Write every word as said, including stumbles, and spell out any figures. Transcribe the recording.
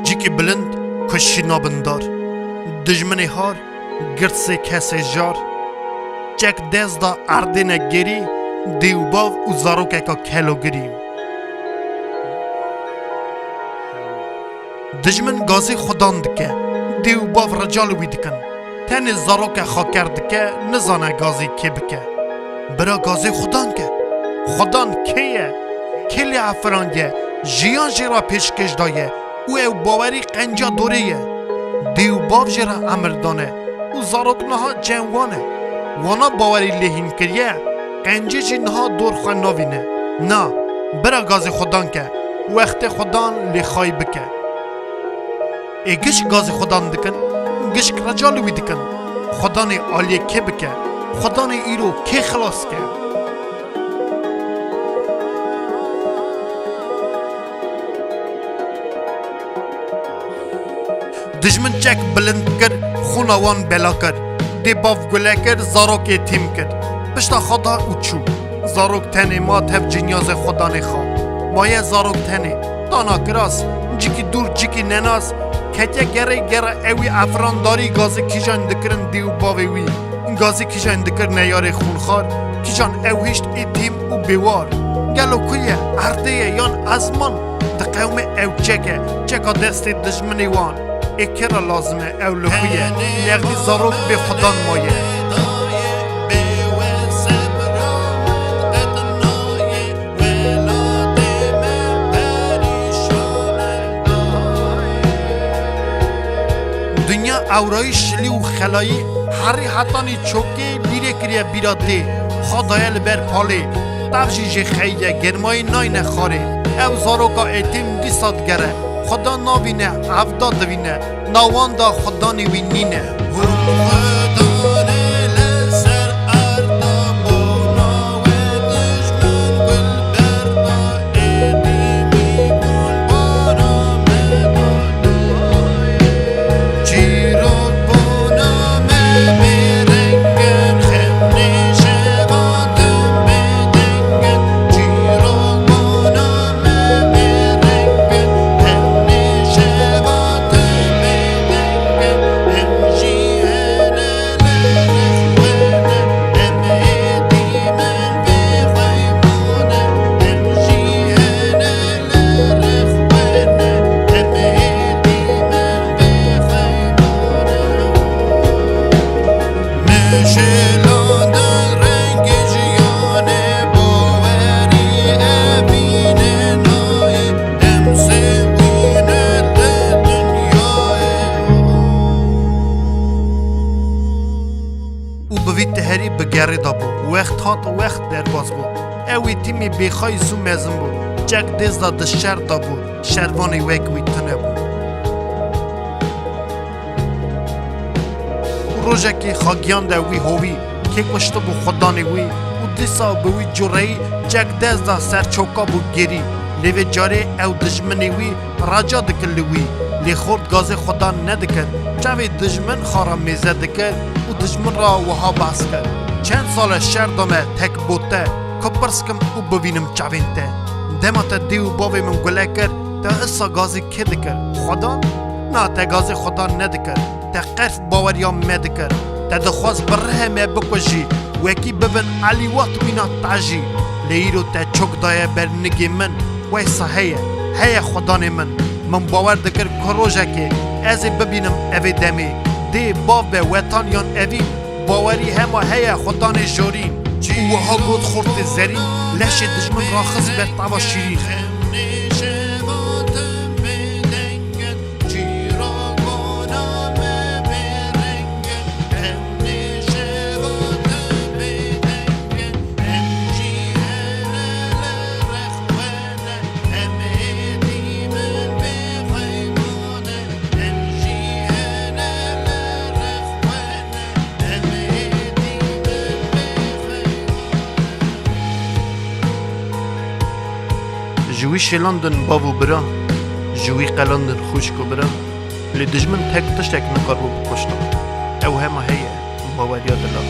Cîkî bilind ku şîna bin dar. Dijminê har, girt sê kesê jar. Çek dest da erdê ne gerî, dê û bav û zarokeka kelogirî. Dijmin gazî xudan dike, dê û bav rica li wî dikin. Tenê zaroke xaker dike, nizane gazî kê bike. Bira gazê xudan ke. Xudan kê ye? Kê lê efirandiye? Jiyan jê re pêşkêş daye û ew bawerî qenca dorê ye. Dê û bav jê re emir dane û zarok niha cem wan e. Wana bawerî lê hîn kiriye, qencê jî niha dor xwe navîne. Na, bira gazê xudan ke, wextê xudan lê xayî bike. Ê gişk gazî xudan dikin, gişk rica li wî dikin. Xudanê aliyê kê bike, xudanê îro kê xilas ke. Dijmin çek bilind kir, xûna wan bela kir. Dê bav gule kir, zarok êtîm kir. Pişta xwe da û çû. Zarok tenê ma tev cinyazê xudanê xwe. Maye zarok tenê. Dana kiras, cikî dûr, cikî nenas. Ketiye gerê gera ewî efrandarî gazê kîjan dikirin dê û bavê wî. Gazî kîjan dikir neyarê xûnxar, kîjan ew hişt êtîm û bêwar. Gelo ku ye, erdê ye yan ezman? Diqewime ew çek e, çeka destê dijminê wan. Ê kê re lazim e ew li xwe ye? Nexdî zarok bê xudan maye. Dinya ewrayî şilî û xelayî herî hetanî çokê lîrê kiriye bîra dê. Xwe daye li ber palê. Tev jî jê xeyiye, germayî nayne xarê. Ew zaroka êtîm dîsa digere. Xudan navîne, evda divîne. Nawan da xudanê wî nîne. Hûn xudanê li ser erda bona we dijmin gul berda, êdî mî gul bara me da. Çîrok bona me bêreng in, xemlê şeva tim bêdeng in. Çîrok bona Meşelandin rengê jiyanê, bawerî evînê nayê, em sê wîne li dinyayê. Û bi vî teherî bi gerê de bû. Wext hat, wext derbas bû. Ew êtîmî bêxay zû mezin bû. Çek dêz de di şer de bû. Şervanê wek wî tune bû. Û rojekê xagiyan de wî hovî, kê kuştibû xudanê wî û dîsa bi wî cureyî çek dest da ser çoka bû gerî. Lê vê carê ew dijminê wî raca dikir li wî. Lê xort gazê xudan nedikir. Çavê dijmin xwe re mêze dikir û dijmin re wiha behs kir: Çend sal e şer dame tek bo te, ku pirs kim û bivînim çavên te. Dema te dê û bavê min gule kir, te isa gazî kê dikir? Xudan? Na, te gazê xudan nedikir. Te qerf baweriya me dikir. Te dixwest bi rihê me bikujî, wekî bibin Elî Wat mîna te jî. Lê îro te çok daye ber nigê min. Weysa heye, heye xudanê min. Min bawer dikir ku rojekê ez ê bibînim evê demê. Dê, bav be, wetan yan evîn, bawerî hema heye xudanê jorîn. Û wiha got xortê zerîn: Leşê dijmin raxist ber tava şîrîn. Ji wî şêlandin bav û bira, ji wî qelandin xwişk û bira, lê dijmin tek tiştek nikaribû bikuştin. Ew hema heye, baweriya dila.